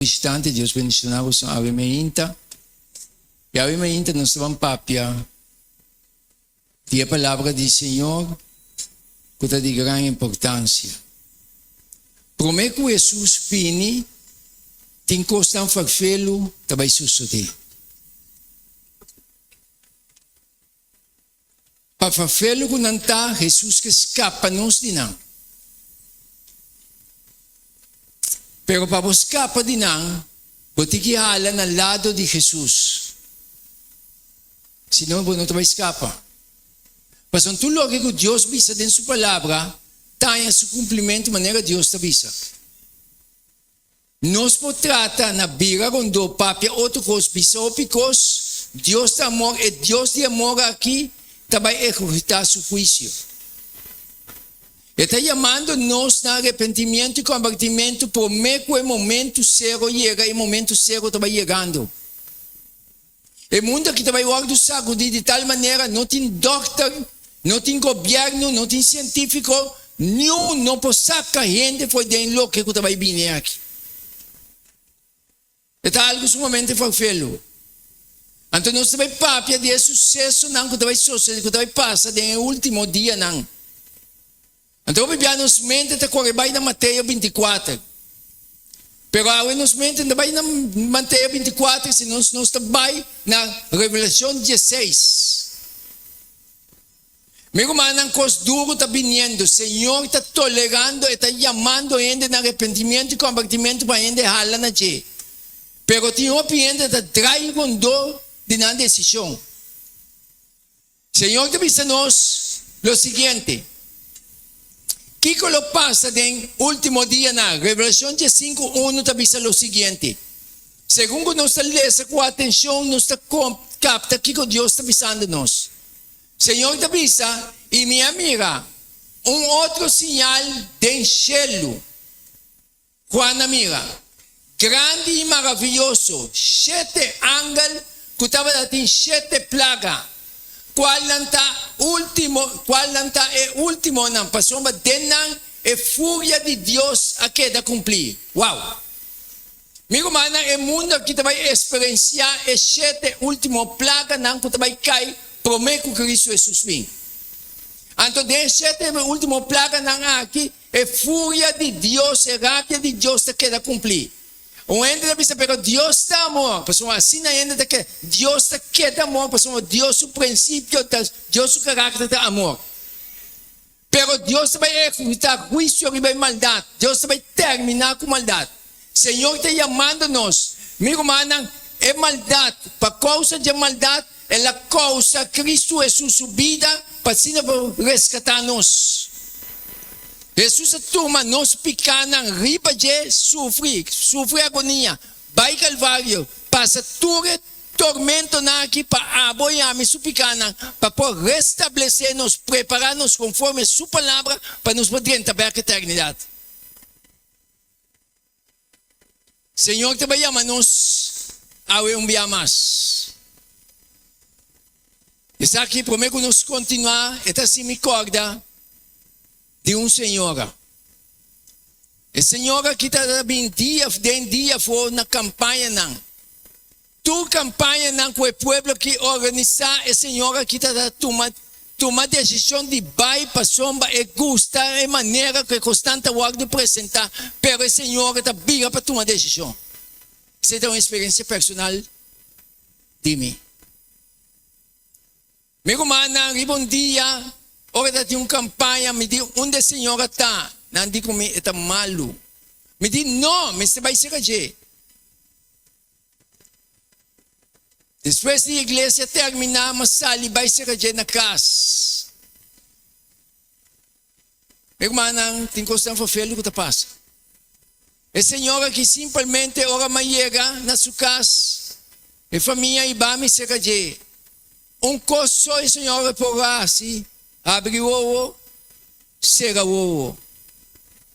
Bishitante, Dios bendiciona boso awe meinta. Y awe meinta nos ta ban papia di e palabra di Señor cu ta di gran importancia. Prome cu Jesus bini, tin cosnan farfelu ta bay sucede. Pa fafelu ku nan ta, Hesus ke skapa nos di nan. Pero pa bo skapa di nan, bo tin ki hala na lado di Hesus. Sino bo no ta bai skapa. Pasobra tur loke ku Dios bisa den su Palabra ta haña su kumplimentu manera Dios ta bisa. Nos por trata na bira rondó papia otro kos, bisa hopi kos, Dios ta amor, e Dios di amor aki ta bai ehekutá su huisio. E ta yamando nos na arepentimiento i kombertimentu promé ku e momentu sero yega, e momentu sero ta bai yegando. E mundu aki ta bai wòrdu sagudí di tal manera no tin dòkter, no tin gobièrnu, no tin sientífiko, niun no por saka hende for den loke ku ta bai bini aki. E ta algu sumamente farfelu. Anto nos ta bai papia di e susesonan ku ta bai sosodé, ku ta bai pasa den e último dianan. Anto hopi bia nos mente ta kore bai na Mateo binti kuater. Pero awe nos mente no ta bai na Mateo binti kuater, sino nos ta bai na Revelacion dieseis. Mi rumannan, kos duru ta biniendo. Señor ta tolerando, e ta yamando hende na arepentimiento i kombertimiento pa hende hala na dje. Pero tin hopi hende ta drai rondó di nan desishon. Señor ta bisa nos lo siguiente, Kiko lo pasa den último dianan? Revelacion diesinku unu ta bisa lo siguiente, Segun ku nos ta lesa ku atencion, nos ta kapta kiko Dios ta bisando nos. Señor ta bisa, I mi a mira un otro siñal den shelu. Juan a mira, grandi i maraviyoso, shete angel ku tabata tin shete plaga, kualnan ta último, kualnan ta e últimonan, pasobra den nan e furia di Dios a keda kumplí. Wow! Mi rumannan, e mundu aki ta bai eksperensiá e shete último plaganan ku ta bai kai promé ku Kristu Hesus bin. Anto den e shete último plaganan aki, E furia di Dios, e rabia di Dios ta keda kumplí. Un hende ta bisa, Pero Dios ta amor. Pasobra asina hende ta kere. Dios ta keda amor pasobra Dios su prinsipio ta, Dios su karakter ta amor. Pero Dios ta bai ehekutá huisio riba e maldat. Dios ta bai terminá ku maldat. Señor ta yamando nos. Mi rumannan, e maldat, pa kousa dje maldat, El a kousa Kristu Hesus su bida pa asina por reskatá nos. Hesus a tuma nos pikánan riba dje, sufri, sufri agonia, bai Kalvario, pasa tur e tormentonan aki pa abo i ami su pikánan, pa por restablesé nos, prepará nos konforme su Palabra pa nos por drenta bèk eternidat. Señor ta bai yama nos awe un bia mas. Esaki prome ku nos kontinuá e ta hasi mi kòrda di un señora. E señora aki ta bin dia den dia afó na kampañanan. Tur kampañanan ku e pueblo ki organisá e señora ki ta tuma tuma desishon di bai pasobra e gusta e manera ku e kosnan ta wòrdu presentá, pero e señora ta bira pa tuma desishon. Esei ta un eksperensia personal di mi. Mi rumannan, riba un dia ora ta tin un kampaña mi di unda e señora ta, nan di ku mi e ta malu. Mi di no, mester bai serka dje. Despues di iglesia terminá, mi a sali bai serka dje na kas. Mi rumannan, tin kosnan ferfelu ku ta pasa. E señora aki simpelmente ora mi a yega na su kas, e famia a hiba mi serka dje. Un kos so e señora por a hasi, habri wowo, sera wowo.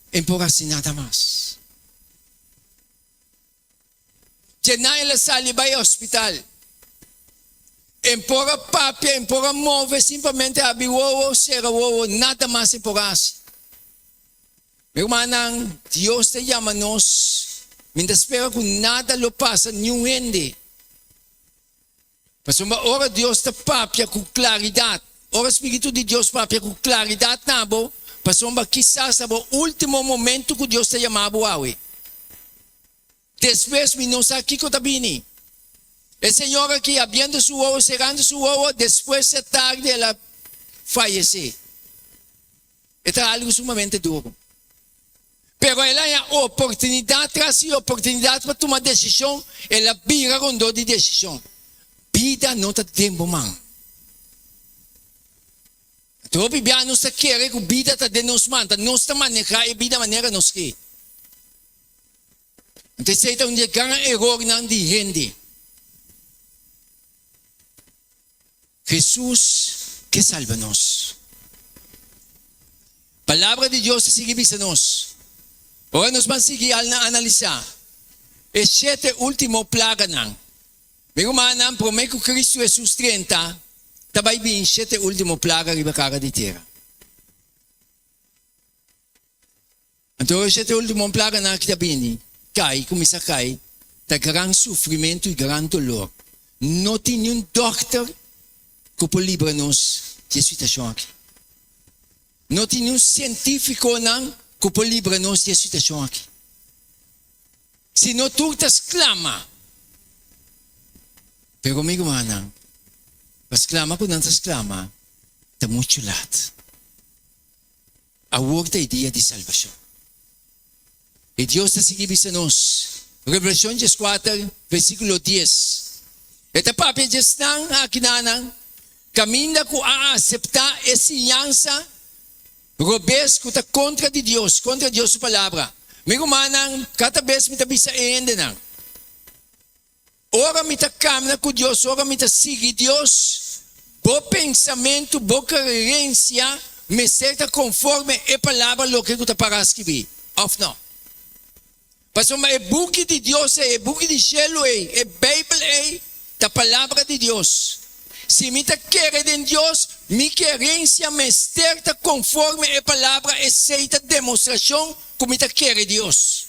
E por hasi nada mas. Dje-nan el a sali bai hospital. En por a papia, en por a move, simplemente habri wowo, sera wowo, nada mas en por a hasi. Mi rumannan, Dios ta yama nos. Mi ta spera ku nada lo pasa niun hende. Pasobra ora Dios ta papia ku klaridat, ora Spiritu di Dios papia ku klaridat na bo, pasobra kisas ta bo último momentu ku Dios ta yama bo awe. Despues mi no sa kiko ta bini. E señor aki abriendo su wowo, serando su wowo, despues e tardi el a fayesé. E ta algu sumamente duru. Pero el a haña oportunidat tras di oportunidat pa tuma desishon, el a bira rondó di desishon. Bida no ta den bo man. Anto hopi bia nos ta kere ku bida ta den nos man, ta nos ta manehá e bida manera nos ke. Anto esei ta un di e gran erornan di hende. Hesus ke salba nos. Palabra di Dios ta sigui bisa nos. Ora nos ban sigui al na analisá e shete último plaganan, mi rumannan, promé ku Kristu Hesus drenta, ta bai bin shete último plaga riba kara di tera. Anto ora shete ultimo plaganan aki ta bini, kai, kuminsá kai, ta gran sufrimentu i gran dolor. No tin niun dòkter ku por libra nos di e situashon aki. No tin niun sientífikonan ku por libra nos di e situashon aki. Si no tur ta sklama. Pero mi rumannan, pa sklama ku nan ta sklama ta muchu lat. Awor ta e dia di salbashon. I Dios ta sigui bisa nos, Revelashon dieskuater, versíkulo dies, E ta papia dje esnan akinanan kaminda ku a aseptá e siñansa robes ku ta kontra di Dios, kontra Dios su Palabra. Mi rumannan, kada bes mi ta bisa e hendenan, Ora mi ta kamna ku Dios, ora mi ta sigui Dios, bo pensamentu, bo krerensia mester ta konforme e palabra loke ku ta pará skibí, òf no? Pasobra e buki di Dios ei, e buki di shelu ei, e Beibel ei, ta palabra di Dios. Si mi ta kere den Dios, mi kerensia mester ta konforme e palabra, esei ta demostrashon ku mi ta kere Dios.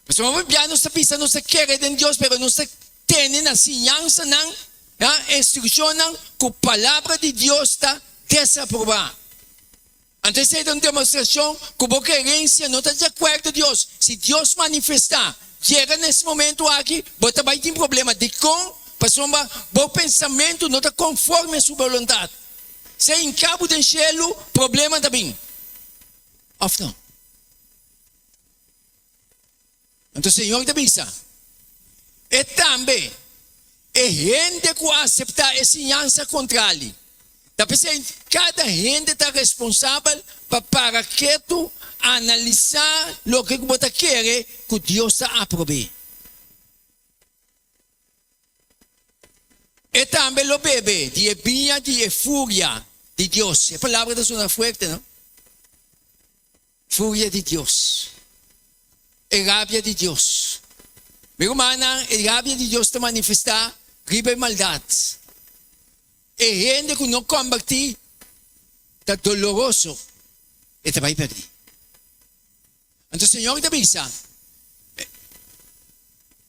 Pasobra hopi bia nos ta bisa nos ta kere den Dios, pero nos ta tene na siñansanan, na instrukshonnan ku Palabra di Dios ta desaprobá. Anto esei ta un demostrashon ku bo kerensia no ta di akuerdo Dios. Si Dios manifestá yega na es momentu aki, bo ta bai tin problema. Dikon? Pasobra bo pensamentu no ta konforme su boluntat. Si e hinká bo den shelu, problema ta bin. Òf no? Anto Señor ta bisa, E tambe, e hende ku aseptá e siñansa kontrali. Ta p'esei kada hende ta responsabel pa para ketu analisá loke ku bo ta kere ku Dios ta aprob'é. E tambe lo bebe di e biña di e furia di Dios. E palabra ta sona fuerte, no? Furia di Dios. E rabia di Dios. Mi rumannan, e rabia di Dios ta manifestá riba e maldat. E hende ku no kombertí ta doloroso, e ta bai pèrdí. Anto Señor ta bisa,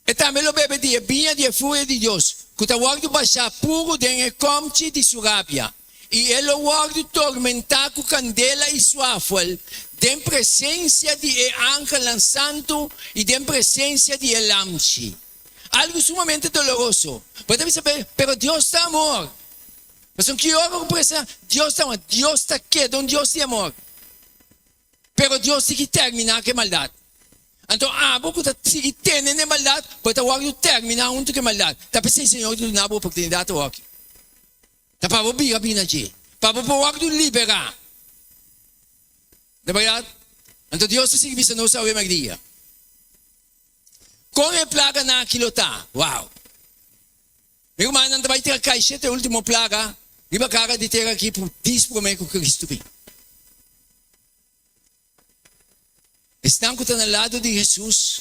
E tambe lo bebe di e biña di e furia di Dios, ku ta wòrdu bashá puru den e kòmchi di su rabia, i e lo wòrdu tormentá ku kandela i suafel den presensia di e angelnan santu i den presensia di e Lamchi. Algu sumamente doloroso. Bo ta bisa, Pero Dios ta amor. Pasobra ki ora ku presa Dios ta amor? Dios ta keda un Dios di amor. Pero Dios sigui terminá ku e maldat. Anto abo ku ta sigui tene na e maldat, bo ta wòrdu terminá huntu ku e maldat. Ta p'esei Señor ta duna bo oportunidat awoki. Ta pa bo bira bini na dje, pa bo por wòrdu liberá. Ta bèrdat? Anto Dios ta sigui bisa nos awe mèrdia. Kon e plaganan aki lo ta? Wow! Mi rumannan ta bai tira kai shete ultimo plaga riba kara di tera aki por dis promé ku Kristu bin. Esnan ku ta na lado di Hesus,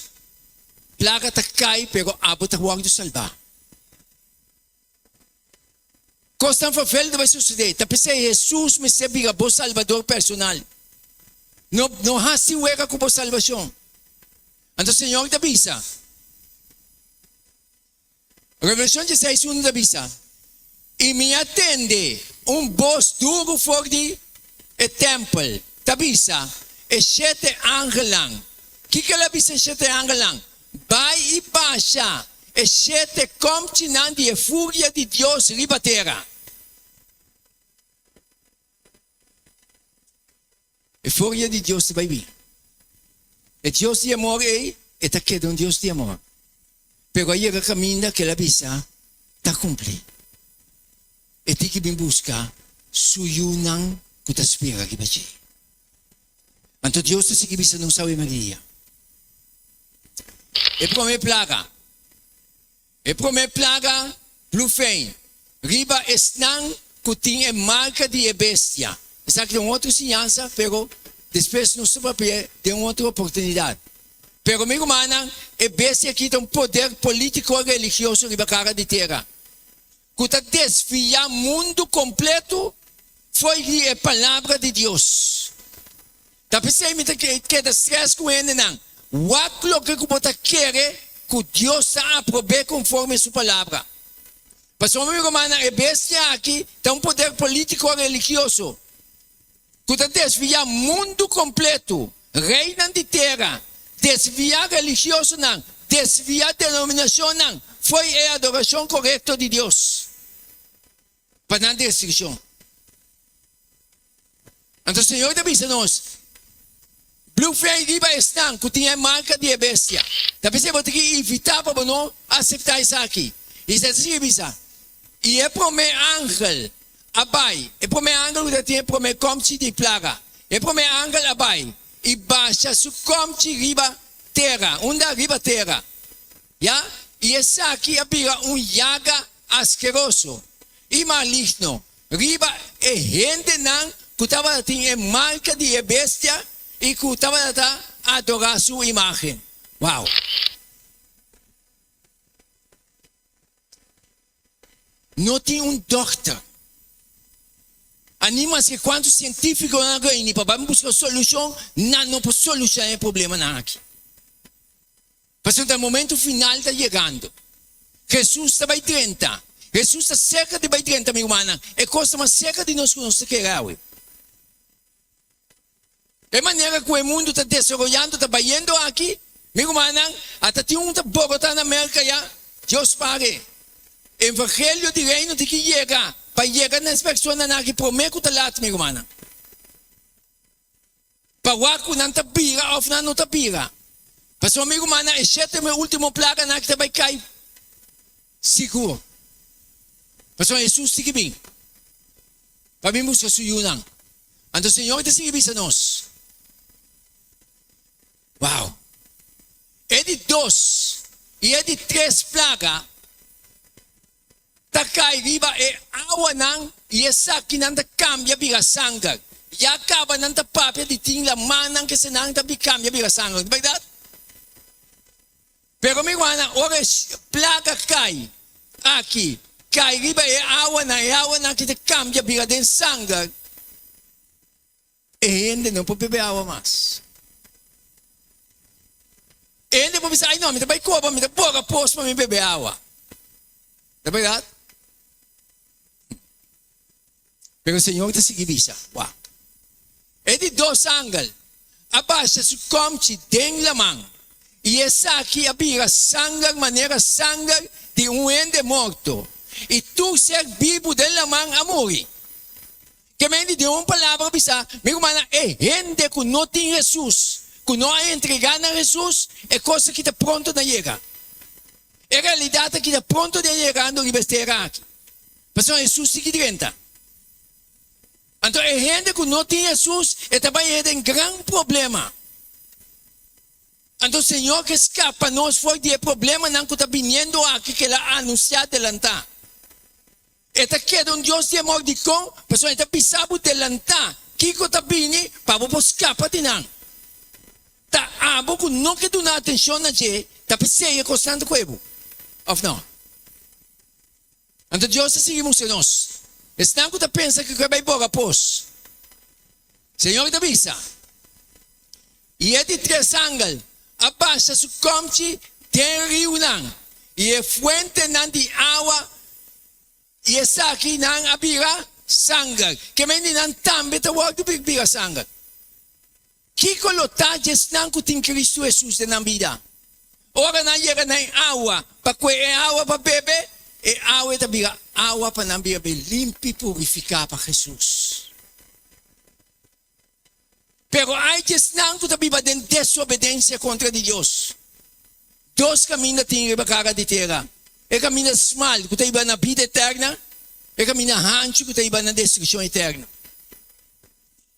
plaga ta kai pero abo ta wòrdu salbá. Kosnan fervel ta bai sosodé, ta p'esei Hesus mester bira bo Salbador personal. No no hasi wega ku bo salbashon. Anto Señor ta bisa, Revelashon dieseis unu ta bisa, I mi a tende un bos duru for di e tèmpel ta bisa e shete angelnan. Kiko el a bisa e shete angelnan? Bai i basha e shete kòmchinan di e furia di Dios riba tera. E furia di Dios ta bai bin. E Dios di amor ei, e ta keda un Dios di amor. Pero a yega kaminda ku el a bisa ta kumpli. E tin ki bin buska su yunan ku ta spera riba dje. Anto Dios ta sigui bisa nos awe Maria. E promé plaga. E promé plaga blufein riba esnan ku tin e marka di e bestia. Esaki ta un otro siñansa, pero despues nos ta papia den un otro oportunidat. Pero mi rumannan, e bestia aki ta un poder polítiko religioso riba kara di tera ku ta desviá mundu kompletu fo'i di e Palabra di Dios. Ta p'esei mi ta keda strès ku hendenan, Wak loke ku bo ta kere ku Dios ta aprob'é konforme su Palabra. Pasobra mi rumannan, e bestia aki ta un poder polítiko religioso ku ta desviá mundu kompletu, reinan di tera, desviá religiosonan, desviá denominashonnan fo'i e adorashon korekto di Dios pa nan destrukshon. Anto Señor ta bisa nos, Blufei riba esnan ku tin e marka di e bestia. Ta p'esei bo tin ki ivitá pa bo no aseptá esaki. I ta sigui bisa, I e promé angel a bai, e promé angel ku ta tin e promé kòmchi di plaga, e promé angel a bai i basha su kòmchi riba tera. Unda? Riba tera. Ya, i esaki a bira un yaga askeroso i maligno riba e hendenan ku tabata tin e marka di e bestia i ku tabata ta adorá su imágen. Wow! No tin un dòkter, a ni maske kuantu sientífikonan a reuni pa bai buska solushon, nan no por solushoná e problemanan aki. Pasobra ta momento final ta yegando. Hesus ta bai drenta. Hesus ta serka di bai drenta, mi rumannan. E kos ta mas serka di nos ku nos ta kere awe. E manera ku e mundu ta desaroyando, ta bayendo aki, mi rumannan, ata tin un ta borotá na Merka ya. Dios pare. Evangelio di Reino tin ki yega pa yega na es personanan aki promé ku ta lat, mi rumannan. Pa wak ku nan ta bira òf nan no ta bira. Pasobra mi rumannan, e shete mi último plaganan aki ta bai kai sigur. Pasobra Hesus tin ki bin pa bin buska su yunan. Anto Señor ta sigui bisa nos, Wow! E di dos i e di tres plaga Ta kai riba e awanan i esakinan ta kambia bira sanger. Ya kaba nan ta papia di tin lamannan ke senan ta bi kambia bira sanger, no ta bèrdat? Pero mi rumannan, ora e plaga kai aki, kai riba e awanan, e awanan aki ta kambia bira den sanger. E hende no por bebe awa mas. E hende por bisa, ay no, mi ta bai koba, mi ta bora pos pa mi bebe awa. Ta berdad? Pero Señor ta sigui bisa, wak. E di dos angel a basha su komchi den laman, i esaki a bira sanger manera sanger di un hende morto, i tur ser bibu den laman a muri. Ke men di un palabra bisa, mi rumannan, e hende ku no tin Hesus, ku no a entregá na Hesus, e kos aki ta pronto na yega. E realidat aki ta pronto den yegando riba es tera aki. Pasobra Hesus sigui drenta. Anto e hende ku no tin Hesus, e ta bai den gran problema. Anto Señor ke skapa nos for di e problemanan ku ta biniendo aki ku el a anunsiá delantá. E ta keda un Dios di amor. Dikon? Pasobra e ta bisa bo delantá kiko ta bini pa bo por skapa di nan. Ta abo ku no ke duna atenshon na dje ta p'esei e kosnan ta kohe bo, òf no? Anto Dios ta sigui mustra nos esnan ku ta pensa ku ke bai bora pos. Señor ta bisa, I e di tres angel. a basha su kòmchi den riunan i e fuentenan di awa, i esakinan a bira sanger. Ke mendinan tambe ta wòrdu bira sanger. Kiko lo ta dje esnan ku tin Kristu Hesus den nan bida? Ora nan yega na e awa pa kue e awa pa bebe, e awa ta bira awa pa nan bebe limpi i purifiká pa Hesus. Pero ai dje esnan ku ta biba den desobedensia kontra di Dios! Dos kaminda tin riba kara di tera, e kaminda smal ku ta hiba na bida eterna, e kaminda hanchu ku ta hiba na destrukshon eterno.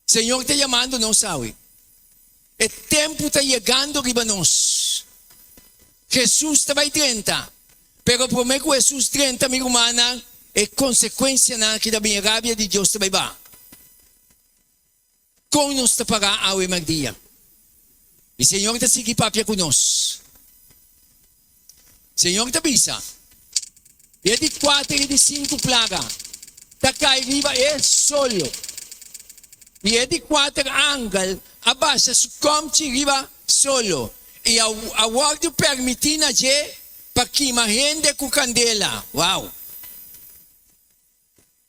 Señor ta yamando nos awe. E tempu ta yegando riba nos. Hesus ta bai drenta. Pero prome ku Hesus drenta, mi rumannan, e konsekuensianan aki ta bin, e rabia di Dios ta bai baha. Kon nos ta pará awe merdia? I Señor ta sigui papia ku nos. Señor ta bisa, E di kuater i di sinku plaga ta kai riba e solo. I e di kuater angel a basha su kòmchi riba solo, i a wòrdu permití na dje pa kima hende ku kandela. Wow!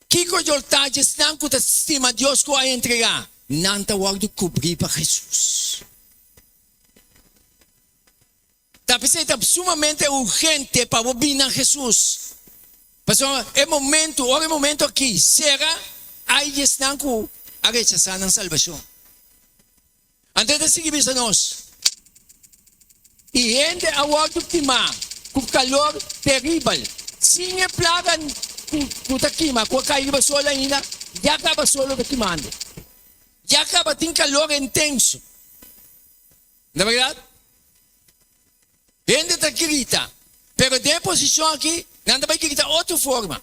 Kiko yoltá djesnan ku ta stima Dios ku a entregá? Nan ta wòrdu kubrí pa Hesus. Ta p'esei ta sumamente urgente pa bo bin na Hesus. Pasobra e momento, ora e momento aki sera, ai di esnan ku a rechasá nan salbashon. Anto e ta sigui bisa nos, I hende a wòrdu kimá ku kalor teribel, sin e plaga ku ta kima, ku a kai riba sol ainda, ya kaba solo ta kimando. Ya kaba tin kalor intenso. Na berdad, hende ta grita, pero den e posicion aki nan ta bay grita otro forma.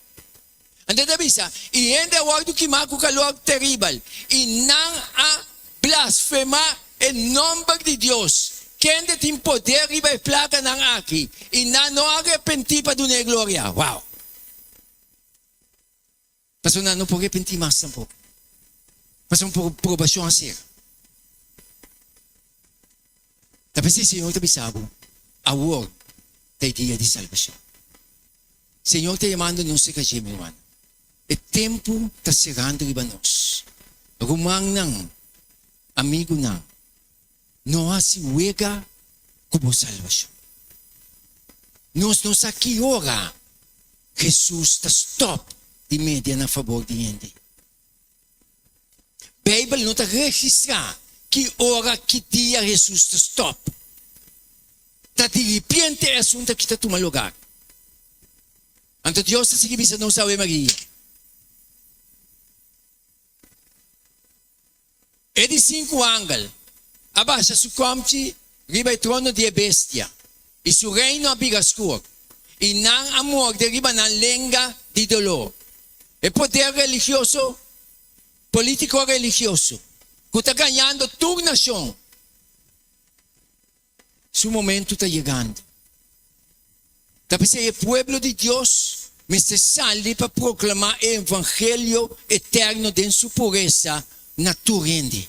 Anto e ta bisa, I hende a wordo kima cu calor teribel, i nan a blasfema e nomber di Dios, kende tin poder riba e plaganan aki, i nan no a repenti pa dun'e gloria. Wow! Pasobra nan no por repentí mas tampoco. Pasobra un probacion a ser. Ta p'esei Señor ta bisa bo, awor ta e dia di salbacion. Señor ta yamando nos serka dje, mi rumannan. E tempu ta serando riba nos. Rumannan, amigunan, no hasi wega ku bo salbashon. Nos no sa ki ora Hesus ta stòp di media na fabor di hende. Beibel no ta registrá ki ora, ki dia Hesus ta stòp. Ta diripiente e asuntu aki ta tuma lugar. Anto Dios ta sigui bisa nos Ave Maria. E di sinku angel a basha su kòmchi riba e trono di e bestia, i su reino a bira skur, i nan a morde riba nan lenga di doló. E poder religioso, polítiko religioso, ku ta gañando tur nashon, Su momento ta yegando. Ta p'esei e pueblo di Dios mester sali pa proclama e evangelio eterno den su puresa na tur hende.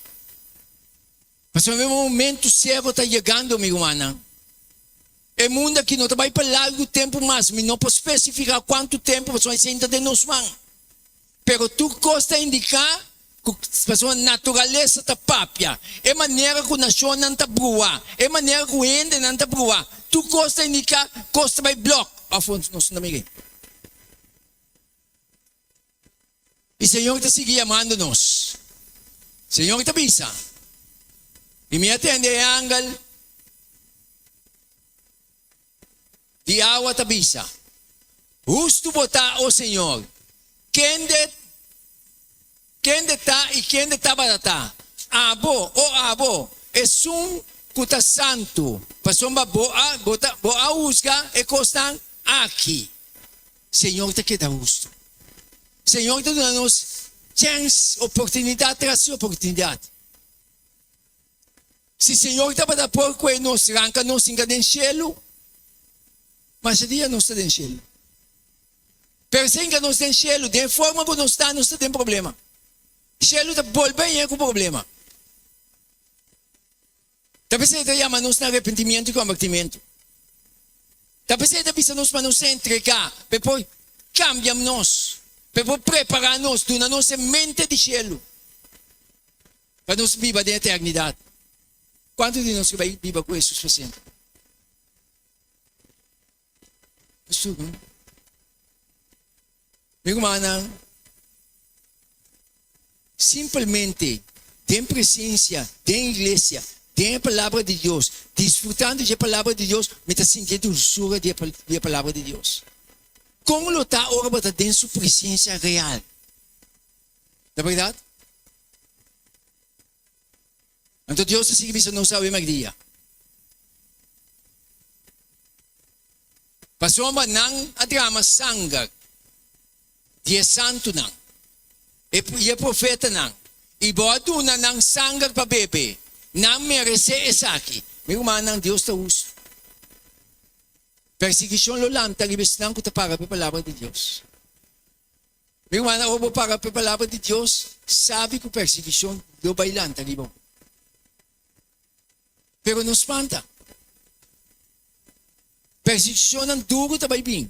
Pasobra e momento serio ta yegando, mi rumannan. E mundo aki no ta bai pa largu tempu mas. Mi no por specifica cuantu tempu pasobra esei no ta den nos man. Pero tur kos ta indiká ku pasobra naturalesa ta papia, e manera ku nashonnan ta brua, e manera ku hendenan ta brua, tur kos ta indiká kos ta bai blòk òf nos no ta mira. I Señor ta sigui yamando nos. Señor ta bisa, I mi a tende e angel Di awa ta bisa, Hustu bo ta, o Señor, kende kende ta i kende tabata ta, abo, o abo, esun ku ta santu, pasobra bo a bo ta bo a husga e kosnan aki. Señor ta keda hustu. Señor ta duna nos chèns, oportunidat tras di oportunidat. Si Señor tabata por kue nos ranka nos hinka den shelu, masha dia nos ta den shelu. Pero si hinka nos den shelu, den e forma ku nos ta, nos ta den problema. Shelu ta bolbe haña ku problema. Ta p'esei e ta yama nos na arepentimiento i kombertimiento. Ta p'esei e ta bisa nos pa nos entregá, pa e por kambia nos, pa e por prepará nos, duna nos e mente di shelu, pa nos biba den eternidat. Kuantu di nos ke bai biba ku Hesus pa semper? Mi rumannan, simpelmente den presencia, den iglesia, den e Palabra di Dios, disfrutando dje Palabra di Dios, mi ta sinti e dulsura di e Palabra di Dios. Kon lo ta ora bo ta den Su presencia real? Ta berdad? Anto Dios ta sigui bisa nos awe merdia. Pasobra nan a drama sanger di e santunan i e profetanan, i bo a duna nan sanger pa bebe. Nan meresé esaki. Mi rumannan, Dios ta hustu. Persiguishon lo lanta riba esnan ku ta para pa e palabra di Dios. Mi rumannan, ora bo para pa e palabra di Dios, sabi ku persiguishon lo bai lanta riba bo. Pero no spanta. Persiguishonnan duru ta bai bin,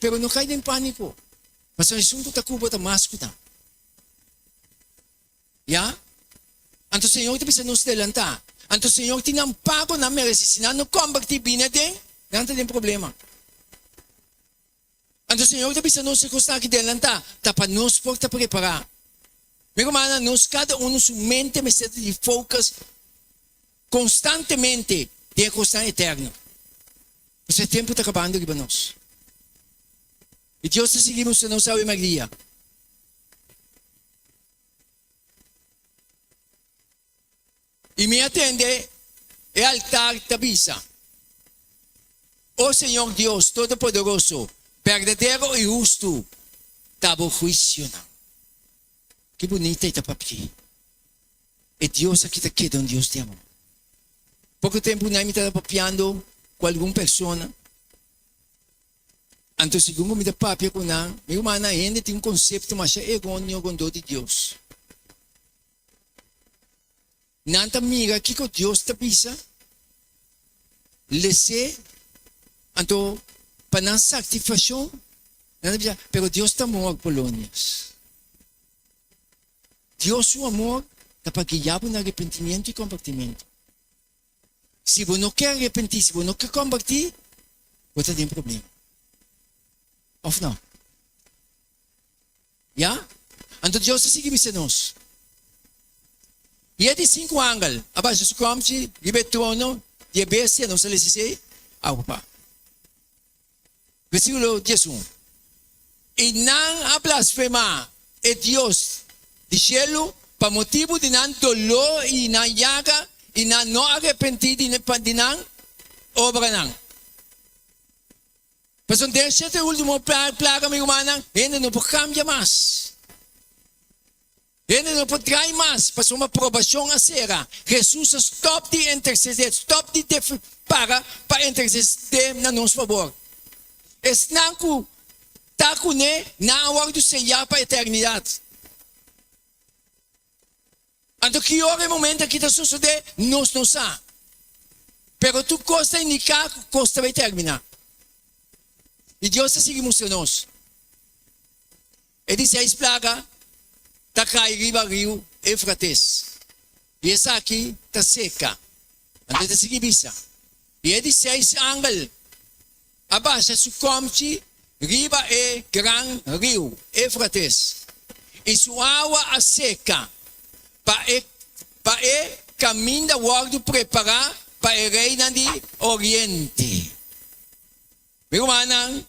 pero no kai den pániko, pasobra esun ku ta ku bo ta mas ku nan. Ya? Anto Señor ta bisa nos delantá. Anto Señor tin nan pago nan meresé. Si nan no kombertí bini aden, nan ta den problema. Anto Señor ta bisa nos e kosnan aki delantá, ta pa nos por ta prepará. Mi rumannan, nos kada unu su mente mester ta di focus konstantemente den e kosnan eterno. Pasobra e tempu ta kabando riba nos. I Dios ta sigui mustra nos awe Maria. I mi a tende e altar ta bisa, O Señor Dios Todopoderoso, berdadero i hustu ta bo huisionan. Ki bunita e ta papia! E Dios aki ta keda un Dios di amor. Poko tempu nai mi tabata papiando ku algun persona, anto segun ku mi ta papia ku nan, mi rumannan, hende tin un konsepto masha eróneo rondó di Dios. Nan ta mira kiko Dios ta bisa, les'é, anto pa nan satisfashon nan ta bisa, pero Dios ta amor, Polonius. Dios su amor ta pa guia bo na arepentimiento i kombertimentu. Si bo no ke arepentí, si bo no ke kombertí, bo ta den problema. Òf no? Ya? Anto Dios ta sigui bisa nos, I e di sinku angel a basha su kòmchi riba e trono di e bestia, nos a lesa esei awe pa versíkulo 11, I nan a blasfemá e Dios di shelu pa motibu di nan doló i nan yaga, i nan no a arepentí di nan obranan. Pasobra den shete ultimo plaga, mi rumannan, hende no por kambia mas. Hende no por drai mas, pasobra probashon a sera. Hesus a stòp di intersedé, stòp di para pa intersedé na nos fabor. Esnan ku ta kuné, nan a wòrdu seyá pa eternidat. Anto ki ora e momento aki ta sosodé, nos no sa. Pero tur kos ta indiká ku kos ta bai terminá. I Dios ta sigui mustra nos. E di seis plaga ta kai riba riu Eufrates, i esaki ta seka. Anto e ta sigui bisa, I e di seis angel a basha su kòmchi riba e gran riu Eufrates, i su awa a seka pa e pa e kaminda wòrdu prepará pa e reinan di oriente. Mi rumannan,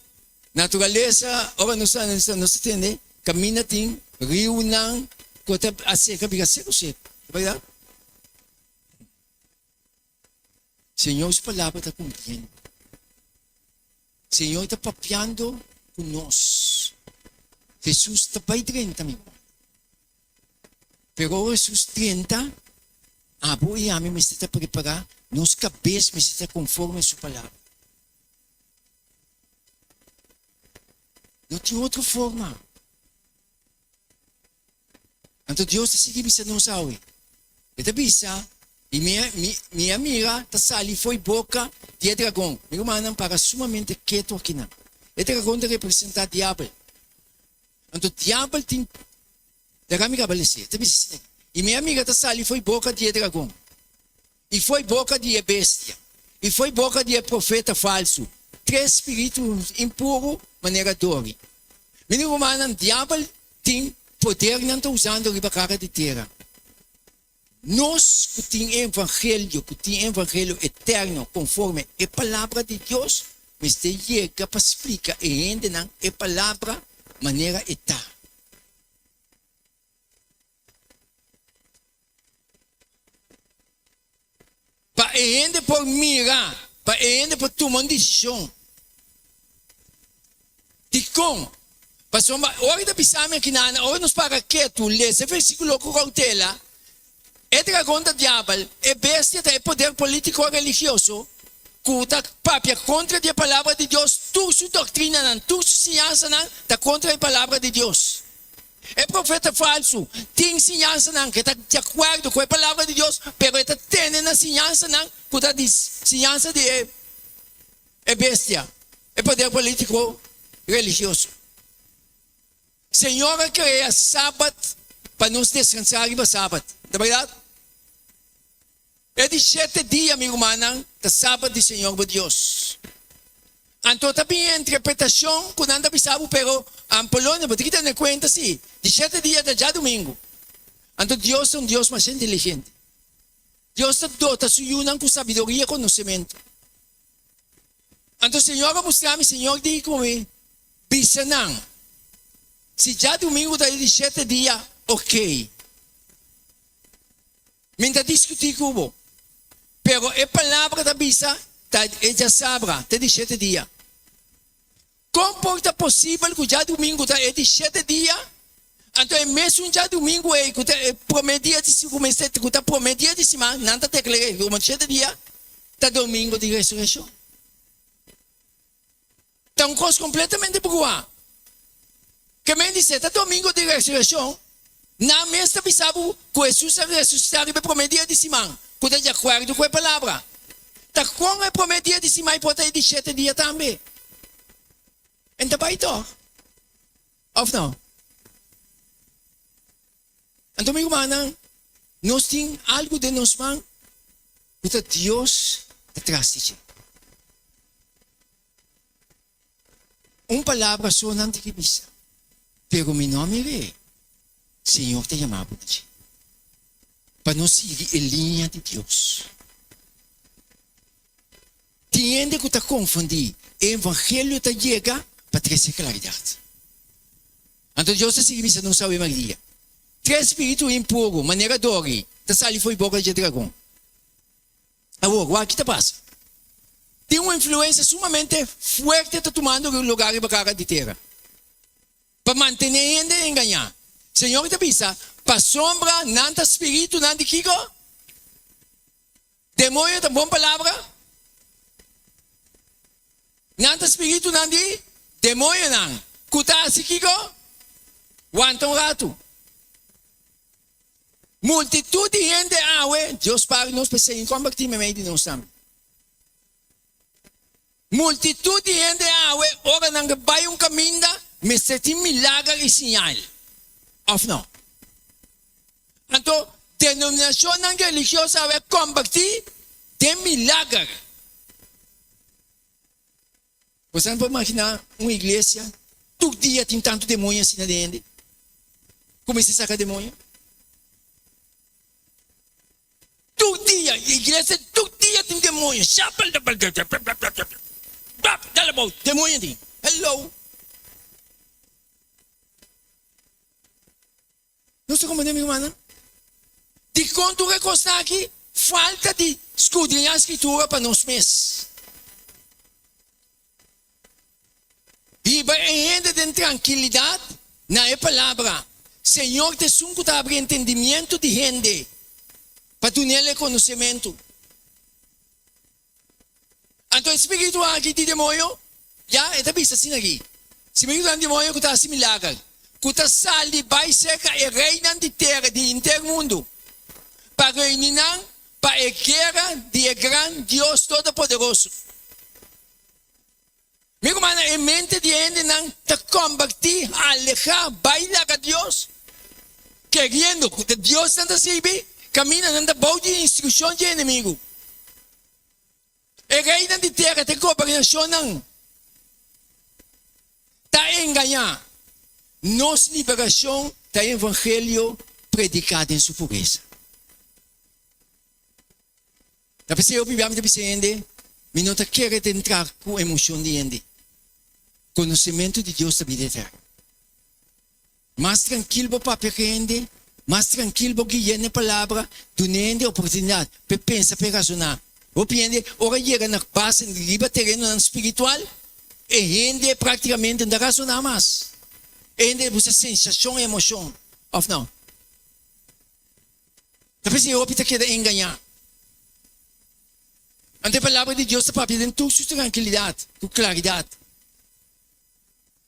naturalesa, ora nos ta nos ta tende kaminda tin riunan ku ta a seka bira seku seku, ta bèrdat? Señor su palabra ta cumpliendo. Señor ta papiando cu nos. Jesus ta bay drenta, mi hermano. Pero ora Jesus drenta, abo y ami mester ta prepara, nos cabes mester ta conforme su palabra. No tin otro forma. Anto Dios ta sigui bisa nos awe. E ta bisa. I mi mi mi a mira ta sali fo'i boka di e dragon. Mi rumannan para sumamente ketu akinan. E dragon ta representá diabel. Anto diabel tin Laga mi kaba lesi. E ta bisa asina aki, I mi a mira ta sali fo'i boka di e dragon, i fo'i boka di e bestia, i fo'i boka di e profeta falsu, tres spiritu impuru manera dori. Mi rumannan, diabel tin podernan ta usando riba kara di tera. Nos ku tin e evangelio, ku tin e evangelio eterno konforme e Palabra di Dios, mester yega pa splika e hendenan e Palabra manera e ta. Pa e hende por mira, pa e hende por tuma un desishon. Dikon? Pasobra ora e ta bisa mi akinan, ora nos para ketu, lesa e versíkulo ku koutela, e dragon ta diabel, e bestia ta e poder polítiko religioso ku ta papia kontra di e Palabra di Dios, tur su doktrinanan, tur su siñansanan ta kontra e Palabra di Dios. E profeta falsu tin siñansanan ku e ta di akuerdo ku e Palabra di Dios, pero e ta tene na siñansanan ku ta di siñansa di e e bestia, e poder polítiko religioso. Señor a krea Sabat pa nos deskansá riba Sabat, ta bèrdat? E di shete dia, mi rumannan, ta Sabat di Señor bo Dios. Anto ta bin e interpretashon ku nan ta bisa bo, pero Polonia, bo tin ki tene kuenta si, di shete dia ta djadumingu. Anto Dios ta un Dios masha inteligente. Dios ta dota su yunan ku sabiduria i konosementu. Anto Señor a mustra mi, Señor di ku mi, Bisa nan, Si djadumingu ta e di shete dia, okey. Mi ta diskutí ku bo, pero e palabra ta bisa ta e djasabra ta e di shete dia. Kon por ta posibel ku djadumingu ta e di shete dia, anto e mesun djadumingu ei ku ta e promé dia di ku mester ku ta promé dia di siman nan ta deklar'é komo shete dia ta domingo di resurekshon? Ta un kos kompletamente bruá. Ke men di se ta domingo di resurekshon, nan mes ta bisa bo ku Hesus a resusitá riba e promé dia di siman, ku ta di akuerdo ku e palabra. Ta kon e promé dia di siman por ta e di shete dia tambe? En ta bai tòg, òf no? Anto mi rumannan, nos tin algu den nos man ku ta Dios ta tras di dje. Un palabra so nan tin ki bisa, pero mi no a mir'é. Señor ta yama bo na dje pa nos sigui e liña di Dios. Tin hende ku ta konfundí e evangelio ta yega pa trese klaridat. Anto Dios ta sigui bisa nos awe Maria, Tres spiritu impuru, manera dori, ta sali fo'i boka dje dragon. Awor, wak ki ta pasa. Tin un influensia sumamente fuerte ta tumando lugar riba kara di tera pa mantené hende engañá. Señor ta bisa, Pasobra nan ta spiritunan di kiko? Demoño ta bon palabra? Nan ta spiritunan di demoñonan ku ta hasi kiko? Wanta un ratu. Multitut di hende awe, Dios spar nos pa esei kombertí meimei di nos tambe. Multitut di hende awe ora nan ke bai un kaminda mester tin milager i siñal, òf no? Anto denominashonnan religioso awe a kombertí den milager. Boso por imaginá un iglesia tur dia tin tantu demoño asina den hende ku mester saka demoño? Tur dia, iglesia tur dia tin demoño. Demoño tin. Hello. Nos ta comprende mi rumannan? Dikon tur e kosnan aki? Falta di skudriñá Skritura pa nos mes. Hiba e hende den trankilidat na e Palabra. Señor ta esun ku ta abri entendimiento di hende pa dun'el e konosementu. Anto e spiritu aki di demoño, ya, e ta bisa asina aki, Spiritunan di demoño ku ta hasi milager, ku ta sali bai serka e reinan di tera di henter mundu, pa reuni nan. pa e guera di e gran Dios Todopoderoso. Mi rumannan, e mente di e hendenan ta kombertí, alehá, bai laga Dios, keriendo ku ta Dios nan ta sirbi, kaminda nan ta bou di instrukshon di e enemigu. E reinan di tera ta e gobernashonnan ta engañá. Nos liberashon ta e evangelio prediká den su puresa. Ta p'esei hopi bia mi ta bisa hende, mi no ta kere ta entra ku emoshon di hende. Konosementu di Dios ta bida eterno. Mas trankil bo papia ku hende, mas trankil bo guia n'e palabra, duna hende oportunidat p'e pensa, p'e rasoná. Hopi hende ora yega na base riba terenonan spiritual, e hende praktikamente no ta rasoná mas. E hende buska sensashon, emoshon, òf no? Ta p'esei hopi ta keda engañá. Anto e Palabra di Dios ta papia den tur su trankilidat ku klaridat.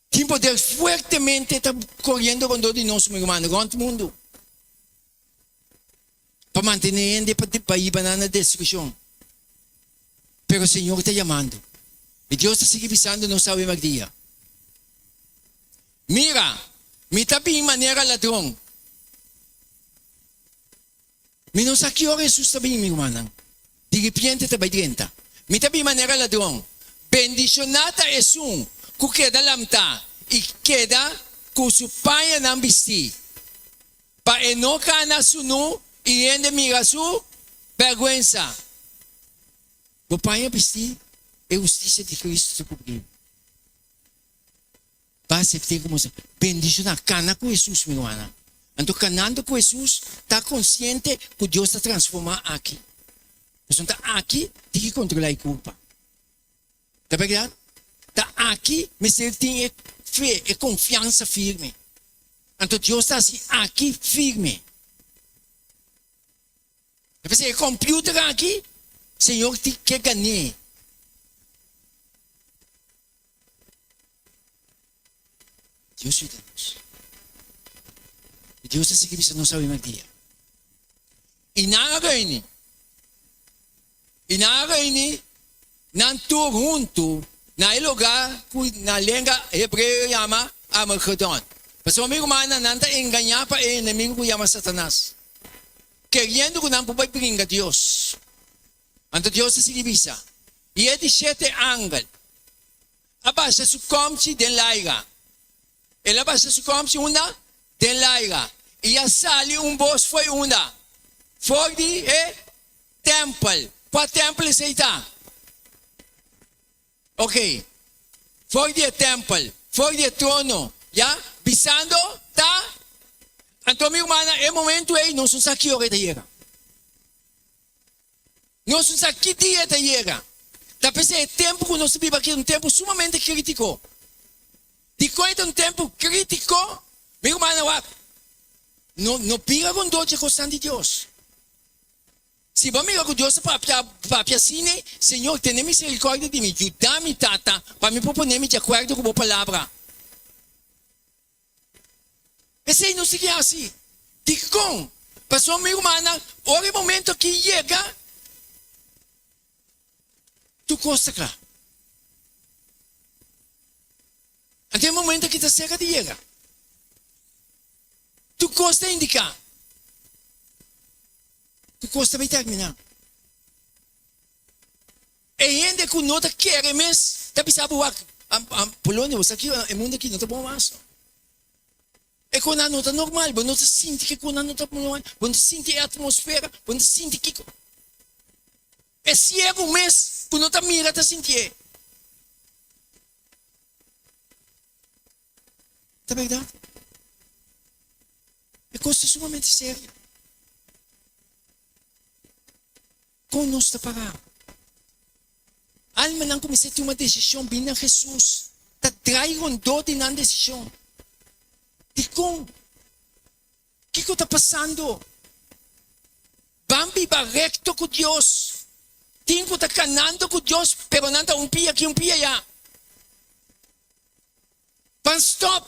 Tin poder fuertemente ta koriendo rondó di nos, mi rumannan, rònt mundu, pa mantené hende pa hiba nan na destrukshon. Pero Señor ta yamando. I Dios ta sigui bisando nos awe merdia, Mira, mi ta bin manera ladron. Mi no sa ki ora Hesus ta bin, mi rumannan. Diripiente ta bai drenta. Mi ta bin manera ladron. Bendishoná ta esun ku keda lamtá i keda ku su pañanan bistí, pa e no kana sunú i hende mira su bèrgwensa. Bo paña bistí, e hustisia di Kristu ta kubrí bo. Bo a asept'é komo sa. Bendishoná. Kana ku Hesus, mi rumannan. Anto kanando ku Hesus, ta konsiente ku Dios ta transformá aki. Pasobra ta aki tin ki kontrolá e kurpa. Ta bèrdat? Ta aki mester tin e fe, e konfiansa firme. Anto Dios ta hasi aki firme. Ta p'esei e computer aki, Señor tin ke gan'é. Dios yuda nos. I Dios ta sigui bisa nos awe merdia. I nan a reuni. I nan a reuni nan tur huntu na e lugá ku na lenga hebreo yama Armagedon. Pasobra mi rumannan, nan ta engañá pa e enemigu ku yama Satanas, keriendo ku nan por bai bringa Dios. Anto Dios ta sigui bisa, I e di shete angel a basha su kòmchi den laira. El a basha su kòmchi unda? Den laira. I a sali un bos fo'i unda? For di e tèmpel. Kua tèmpel esei ta? Oke. For di e tèmpel, for di e trono, ya, bisando, Ta. Anto mi rumannan, e momentu ei nos no sa ki ora e ta yega. Nos no sa ki dia e ta yega. Ta p'esei e tempu ku nos ta biba aki ta un tempu sumamente krítiko. Dikon e ta un tempu krítiko? Mi rumannan, wak, no no bira rondó dje kosnan di Dios. Si bo a mira ku Dios ta papia, papia asina, Señor, tene miserikòrdia di mi, yuda mi, Tata, pa mi por pone mi di akuerdo ku bo palabra. Esei no sigui hasi. Dikon? Pasobra mi rumannan, ora e momento aki yega, tur kos ta kla. Anto e momento aki ta serka di yega. Tur kos ta indiká ku kos ta bai terminá. E hende ku no ta kere mes ta bisa bo wak, Polonia, bo sa ki e mundu aki no ta bon mas no. E konan no ta normal, bo no ta sinti ke konan no ta normal, bo no ta sinti e atmosfera, bo no ta sinti kiko. E siegu mes ku no ta mira ta sintié. Ta bèrdat? E kos ta sumamente serio. Kon nos ta pará? Almanan ku mester tuma desishon bin na Hesus ta drai rondó di nan desishon. Dikon? Kiko ta pasando? Ban biba rekto ku Dios. Tin ku ta kanando ku Dios, pero nan ta un pia aki un pia ayá. Ban stòp!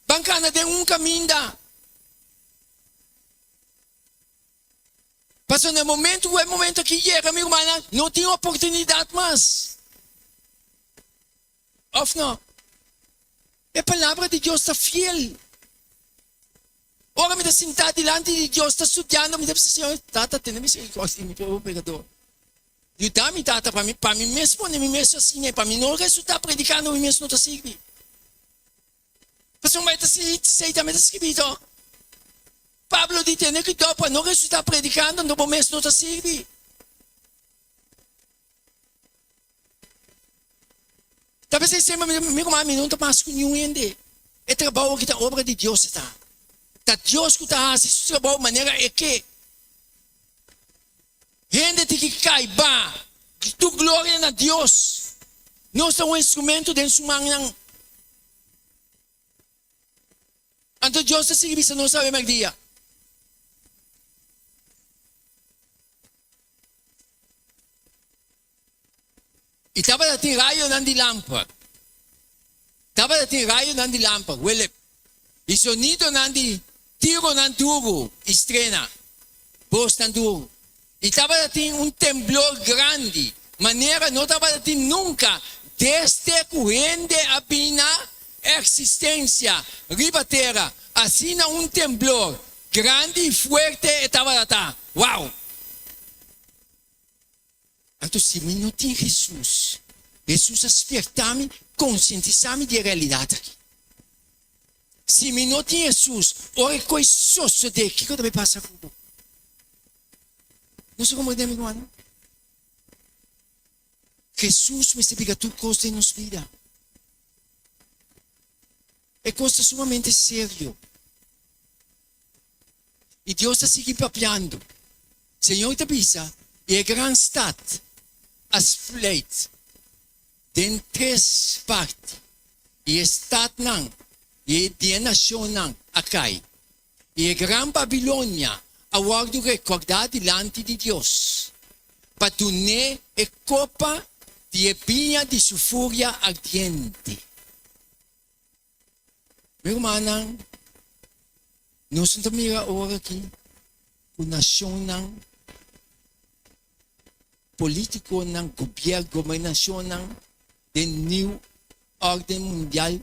Ban kana den un kaminda. Pasobra na e momento ku e momento aki yega, mi rumannan, no tin oportunidat mas. Òf no? E Palabra di Dios ta fiel. Ora mi ta sintá dilanti di Dios ta studiando, mi ta bisa, Señor, Tata, tene miserikòrdia di mi pober pekador. Yuda mi, Tata, pa mi, pa mi mes pone mi mes asina i pa mi no resultá predikando mi mes no ta sirbi. Pasobra mi ta si, tambe ta skibí tòg. Pablo di, Tene kuidou pa no resultá predikando anto bo mes no ta sirbi. Ta p'esei semper mi ta mi ruman mi no ta mas ku niun hende. E trabou aki ta obra di Dios e ta. Ta Dios ku ta hasi su trabou manera e ke. Hende tin ki kai ba tur gloria na Dios. Nos ta un instrumento den su mannan. Anto Dios ta sigui bisa nos awe merdia. I tabata tin rayonan di lamper. Tabata tin rayonan di lamper, Willip. I sonidonan di tironan duru i strena, bosnan duru. I tabata tin un temblor grandi, manera no tabata tin nunka desde ku hende a bin na eksistensia riba tera. Asina un temblor grandi i fuerte e tabata ta. Wow! Anto si mi no tin Hesus, Hesus a spierta mi, konsientisá mi di e realidat aki. Si mi no tin Hesus, ora e kos sosodé, kiko ta bai pasa ku bo? Nos a komprendé, mi rumannan? Hesus mester bira tur kos den nos bida. E kos ta sumamente serio. I Dios ta sigui papiando. Señor ta bisa, I e gran stat a split den tres parti, i e statnan di e nashonnan a kai. I e gran Babilonia a wòrdu rekordá dilanti di Dios, pa dun'é e kopa di e biña di su furia ardiente. Mi rumannan, nos no ta mira ora aki ku nashonnan, politikonan, gobier, gobernashonnan den new orden mundial,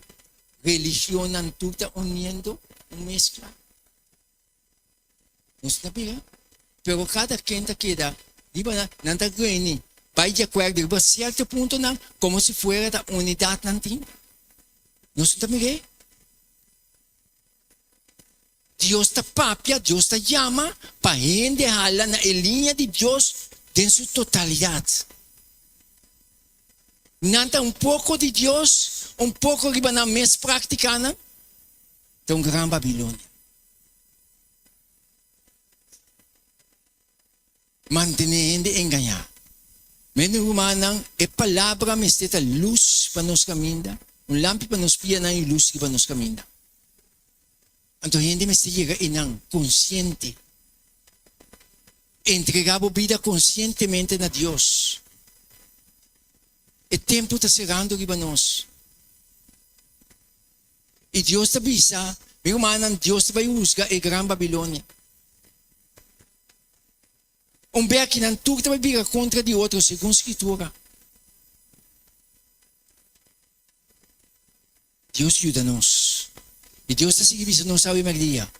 religionnan tur ta uniendo un meskla. Nos ta mira, pero kada ken ta keda riba nan, nan ta reni bai di akuerdo riba sierto puntonan komo si fuera ta unidat nan tin. Nos no ta mir'é. Dios ta papia, Dios ta yama pa hende hala na e liña di Dios den su totalidat. Nan ta un poko di Dios, un poko riba nan mes práktikanan. Ta un gran Babilonia. Mantené hende engañá. Mende rumannan, e palabra mester ta lus pa nos kaminda, un lampi pa nos pianan i lus riba nos kaminda. Anto hende mester yega einan konsiente. Entregá bo bida konsientemente na Dios. E tempu ta serando riba nos. I Dios ta bisa, Mi rumannan, Dios ta bai husga e gran Babilonia. Un bek ki nan tur ta bai bira kontra di otro, segun Skritura. Dios yuda nos. I Dios ta sigui bisa nos awe merdia.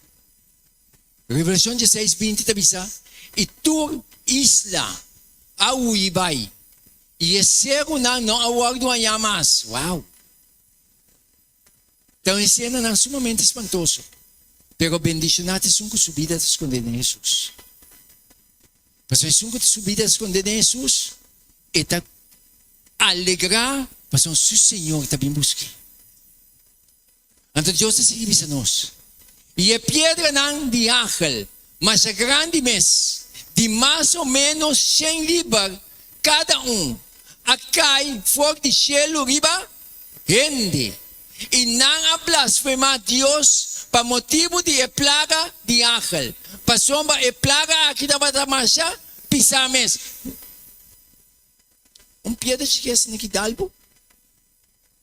Revelashon dieseis binti ta bisa, I tur isla a hui bai, i e serunan no a wòrdu hañá mas. Wow! Ta un esenanan sumamente spantoso, pero bendishoná ta esun ku su bida ta skondé den Hesus. Pasobra esun ku su bida ta skondé den Hesus, e ta alegrá pasobra su Señor ta bin busk'é. Anto Dios ta sigui bisa nos, I e piedranan di hagel masha grandi mes, di mas o ménos shen liber kada un, a kai for di shelu riba hende, i nan a blasfemá Dios pa motibu di e plaga di hagel, pasobra e plaga aki tabata masha pisá mes. Un piedra chikí asina ki dal bo,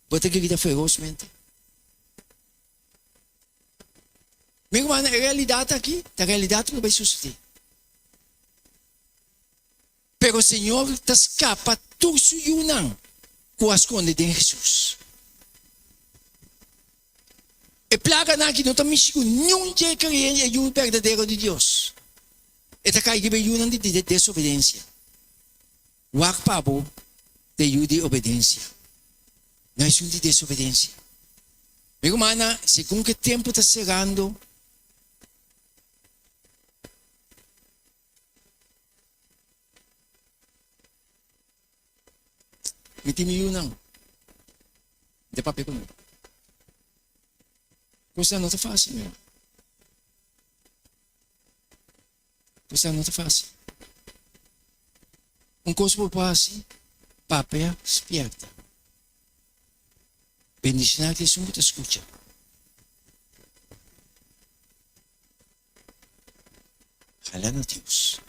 bo ta grita ferosmente. Mi rumannan, e realidat aki ta realidat ku ta bai susedé. Pero Señor ta skapa tur su yunan ku a skonde den Hesus. E plaganan aki no ta mishi ku niun dje kreyente e yu berdadero di Dios. E ta kai riba e yunan di desobedensia. Wak pa bo ta e yu di obedensia, no esun di desobedensia. Mi rumannan, segun ku e tempu ta serando, Mi tin mi yunan. Mi ta papia ku nan. Kosnan no ta fásil, mi ruman. Kosnan no ta fásil. Un kos bo por hasi, papia spierta. Bendishoná ta esun ku ta skucha. Hala na Dios.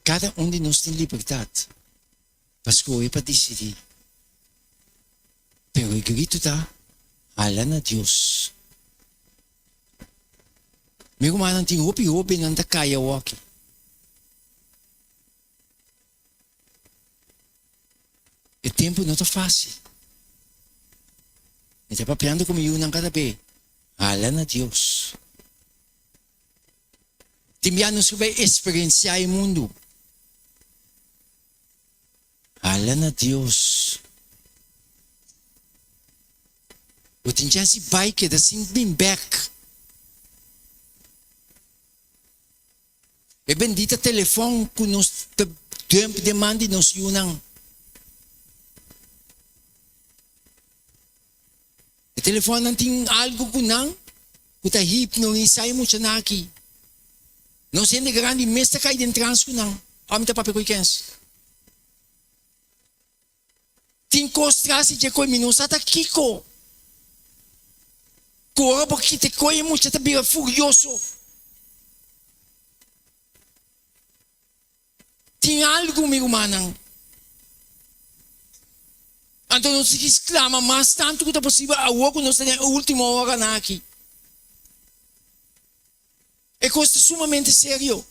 Kada un di nos tin libertat pa skohe pa disidí. Pero e gritu ta, Hala na Dios. Mi rumannan tin hopi hóbennan ta kai awoki. E tempu no ta fásil. Mi ta papiando ku mi yunan kada be, Hala na Dios. Tin bia nos ku bai eksperensiá e mundu. Hala na Dios. Bo tin chèns di bai keda sin bin bèk. E bendita telefòn ku nos ta dump den man di nos yunan. E telefònnan tin algu ku nan ku ta hipnonisá e muchanan aki. Nos hende grandi mes ta kai den trans ku nan. Ora mi ta papia ku e kens. Tin kos tras di dje koe mi no sa ta kiko. Ku ora bo kita e koe e mucha ta bira furioso. Tin algu mi rumannan. Anto nos tin ki sklama mas tantu ku ta posibel awor ku nos ta den e ultimo oranan aki. E kos ta sumamente serio.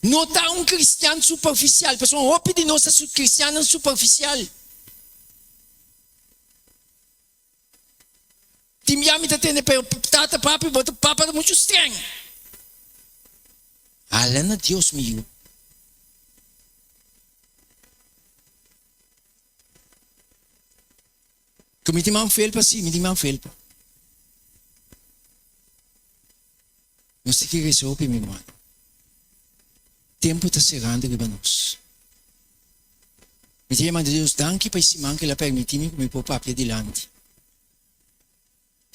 No ta un kristian superfisial, pasobra hopi di nos ta kristiannan superfisial. Tin bia mi ta tende, pero tata, papi, bo ta papa ta muchu streng. Hala na Dios, mi yu. Ku mi tin man felpa? Sí, mi tin man felpa. Nos tin ki resa hopi, mi ruman. Tempu ta serando riba nos. Mi ta yama Dios danki pa e siman ku el a permití mi ku mi por papia dilanti.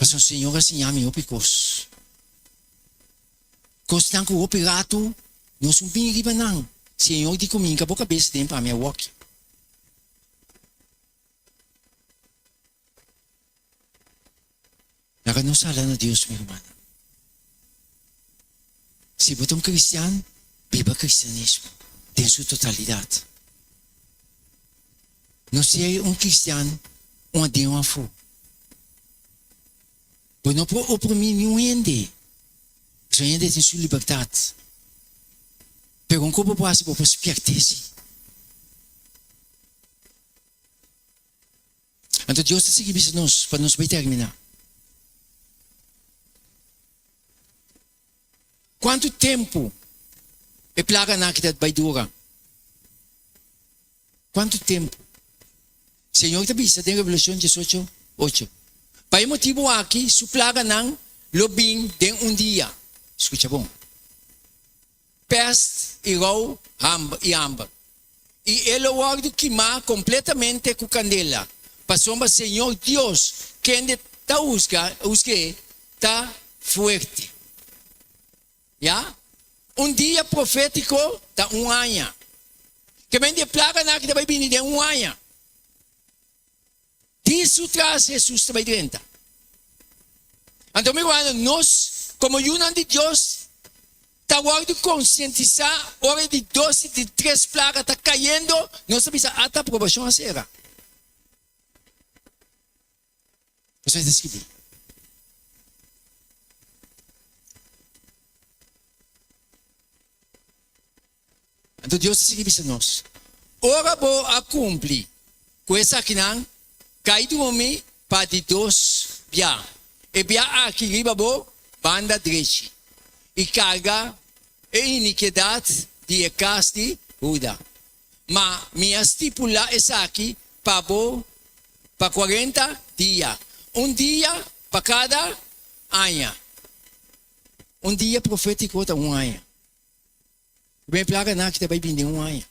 Pasobra Señor a siña mi hopi kos. Kosnan ku hopi ratu nos un bin riba nan. Señor di ku mi hinka bo kabes den pa mi a woki. Laga nos hala na Dios, mi rumannan. Si bo ta un cristian, biba cristianismo den su totalidad. No sea un cristian un aden un afó. Bo no por oprimí niun hende, pasobra hende tin su libertad. Pero un kos bo por hasi, bo por spièrt'é si. Anto Dios ta sigui bisa nos pa nos bai terminá. Kuantu tempu e plaganan aki ta bai dura? Kuantu tempu? Señor ta bisa den Revelashon diesocho, ocho, Pa e motibu aki su plaganan lo bin den un dia. Skucha bon. Pèst i rou i hamber, i e lo wòrdu kimá kompletamente ku kandela, pasobra Señor Dios, kende ta husga, husg'é, ta fuerte. Ya, un dia profétiko ta un aña. Ke men di e plaganan aki ta bai bini den un aña. Di su tras Hesus ta bai drenta. Anto mi rumannan, nos komo yunan di Dios ta wòrdu konsientisá ora di dos i di tres plaga ta kayendo, nos ta bisa ata aprobashon a sera. Pasobra e ta skibí. Anto Dios ta sigui bisa nos, Ora bo a kumpli ku esakinan, kai drumi pa di dos bia, e bia aki riba bo banda drechi, i karga e inikedat di e kas di Huda. Ma mi a stipulá esaki pa bo pa kuarenta dia, un dia pa kada aña. Un dia profétiko ta un aña. Ku e plaganan aki ta bai bini den un aña.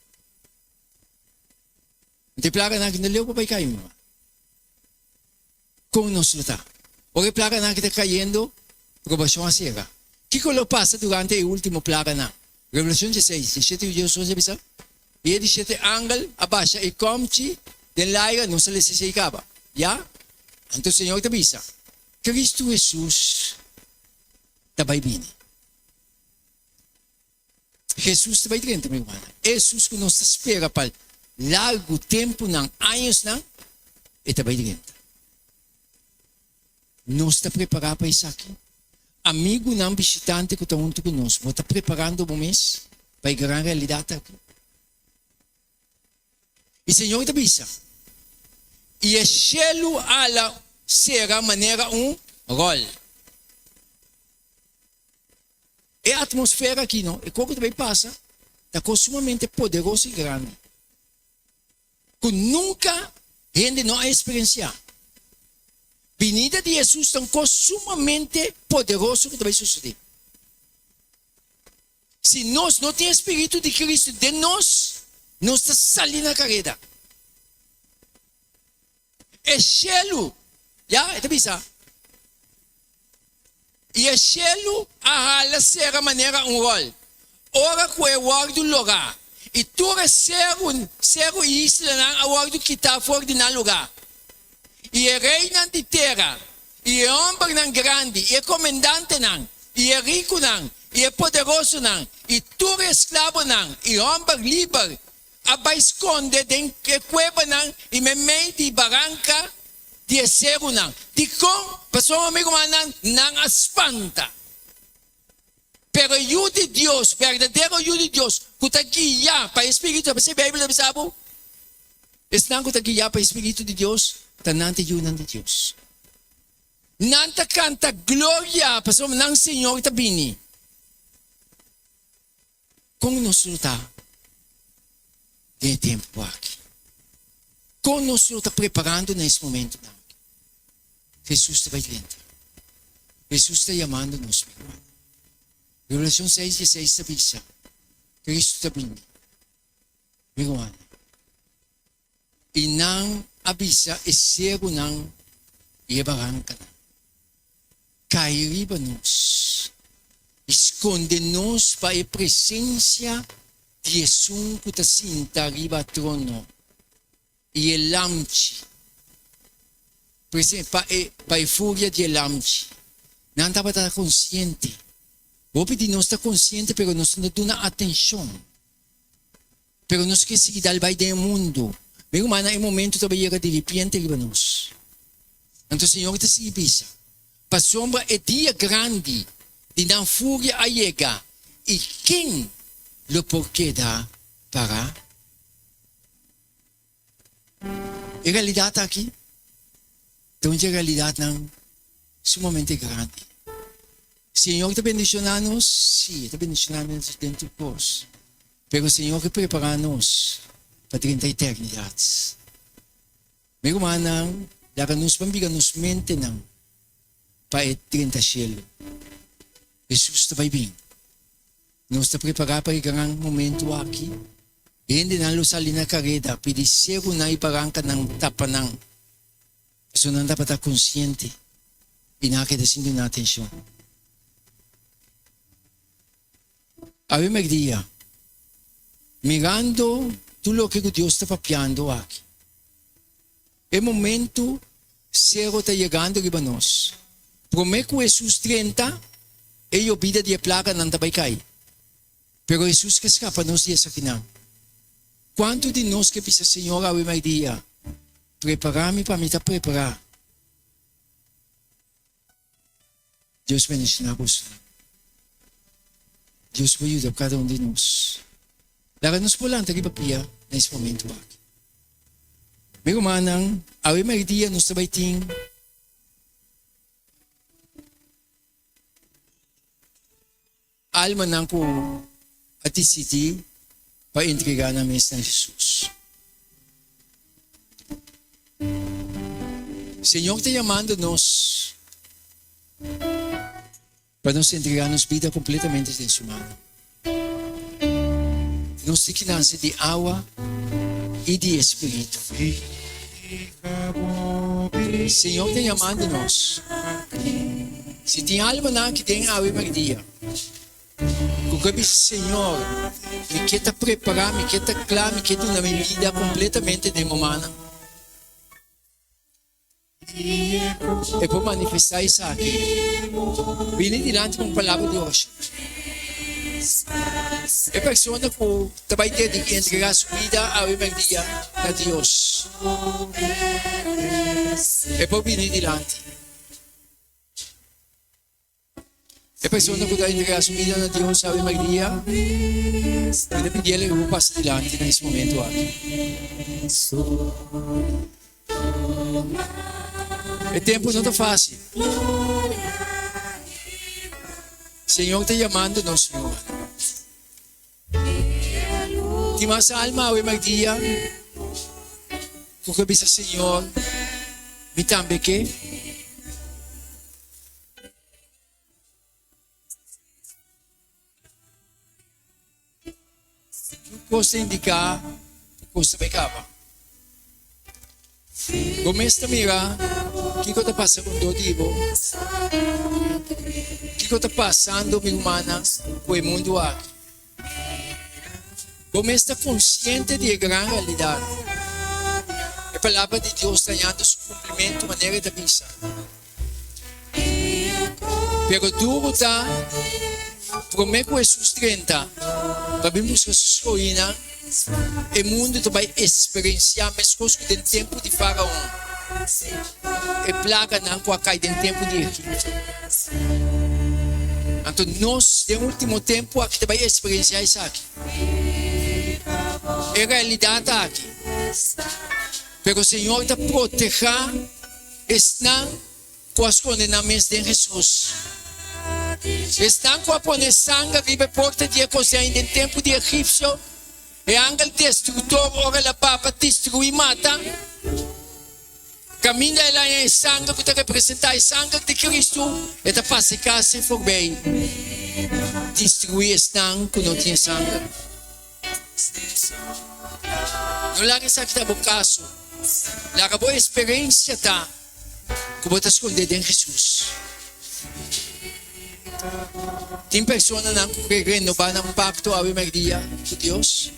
Anto e plaganan aki no leu pa bai kai mi ruman. Kon nos lo ta? Ora e plaganan aki ta kayendo, probashon a sera. Kiko lo pasa durante e ultimo plaganan? Revelashon dieseis, diesshete yu Dios a bisa, I e dishete angel a basha e kòmchi den laira, nos a lesa esei kaba. Ya? Anto Señor ta bisa, Kristu Hesus ta bai bini. Hesus ta bai drenta, mi rumannan. Hesus ku nos ta spera pa largu tempunan, añosnan, e ta bai drenta. Nos ta prepará pa esaki? Amigunan bishitante ku ta huntu ku nos, bo ta preparando bo mes pa e gran realidat aki? I Señor ta bisa, I e shelu ala sera manera un ròl. E atmosfera aki no, e kos ku ta bai pasa ta kos sumamente poderoso i grandi ku nunka hende no a eksperensiá. Binida di Hesus ta un kos sumamente poderoso ku ta bai sosodé. Si nos no tin e spiritu di Kristu den nos, nos ta sali na kareda. E shelu, ya, e ta bisa, I e shelu a hala sera manera un ròl, ora ku e wòrdu lorá, i tur e seru, seru i islanan a wòrdu kitá for di nan lugá. I e reinan di tera, i e hòmbernan grandi, i e komendantenan, i e rikunan, i e poderosonan, i tur e esklabonan, i hòmber liber, a bai skonde den e kuebanan i meimei di baranka di e serunan. Dikon? Pasobra, mi rumannan, nan a spanta. Pero e Yu di Dios, berdadero Yu di Dios, ku ta guiá pa e Spiritu, p'esei Beibel ta bisa bo, esnan ku ta guiá pa e Spiritu di Dios, ta nan ta e yunan di Dios. Nan ta kanta gloria pasobra nan Señor ta bini. Kon nos lo ta den e tempu aki? Kon nos lo ta preparando na es momentunan aki? Hesus ta bai drenta. Hesus ta yamando nos, mi rumannan. Revelashon seis dieseis ta bisa, Kristu ta bini, mi rumannan. I nan a bisa e serunan i e barankanan, Kai riba nos i skonde nos pa e presensia di Esun ku ta sinta riba trono i e Lamchi, pa e pa e furia di e Lamchi. Nan tabata konsiente. Hopi di nos ta konsiente pero nos no duna atenshon. Pero nos ke sigui dal bai den e mundu. Mi rumannan, e momentu ta bai yega diripiente riba nos. Anto Señor ta sigui bisa, Pasobra e dia grandi di nan furia a yega, i ken lo por keda pará? E realidat aki ta un dje realidatnan sumamente grandi. Señor ta bendishoná nos? Sí, e ta bendishoná nos den tur kos. Pero Señor ke prepará nos pa drenta eternidat. Mi rumannan, laga nos ban bira nos mentenan pa e drenta shelu. Hesus ta bai bin. Nos ta prepará pa e gran momentu aki. Hendenan lo sali na kareda pidi serunan i barankanan tapa nan, pasobra nan tabata konsiente i nan a keda sin duna atenshon. Awe merdia, mirando tur loke ku Dios ta papiando aki, E momentu sero ta yegando riba nos. Promé ku Hesus drenta, e yobida di e plaganan ta bai kai. Pero Hesus ke skapa nos di esakinan. Kuantu di nos ke bisa, Señor, awe maidia, prepará mi pa mi ta prepará. Dios bendiciona bosonan. Dios por yuda cada un di nos. Laga nos por lanta riba pia na es momento aki. Mi rumannan, awe merdia nos ta bai tin almanan ku a disidí pa entregá nan mes na Hesus. Señor ta yamando nos pa nos entregá nos bida kompletamente den Su mano. Nos tin ki nase di awa i di e Spiritu. Señor ta yamando nos. Si tin almanan aki den awe merdia ku ke bisa, Señor, mi ke ta prepará, mi ke ta kla, mi ke duna mi bida kompletamente den bo mannan. E por manifestá esaki. Bini dilanti pa un palabra di orashon. E persona ku ta bai dediká entregá su bida awe merdia na Dios, e por bini dilanti. E persona ku ta entregá su bida na Dios awe merdia, mi ta pidiel e bo pasa dilanti na es momento aki. E tempu no ta fácil. Señor ta yamando nos, mi hermano. Tin mas alma awe merdia ku ke bisa Señor, mi tambe ke. Tur kos ta indiká ku kos ta bai kaba. Bo mes ta mira kiko ta pasa rondó di bo, kiko ta pasando, mi rumannan, ku e mundu aki. Bo mes ta konsiente di e gran realidat. E Palabra di Dios ta hañando su kumplimentu manera e ta bisa. Pero duru ta promé ku Hesus drenta pa bin buska su skohinan, e mundu ta bai eksperensiá meskos ku den tempu di Faraon, e plaganan ku a kai den tempu di Egipto. Anto nos den último tempu aki ta bai eksperensiá esaki, e realidat aki. Pero Señor ta protehá esnan ku a skonde nan mes den Hesus. Esnan ku a pone sanger riba e porta di e kosein den tempu di egipsio, e angel destruktor ora el a ba pa destruí mata, kaminda el haña e sanger ku ta representá e sanger di Kristu, e ta pasa e kas ei forbei, destruí esnan ku no tin e sanger. No laga esaki ta bo kaso. Laga bo eksperensia ta ku bo ta skondé den Hesus. Tin personanan ku ke renobá nan pakto awe mèrdia ku Dios?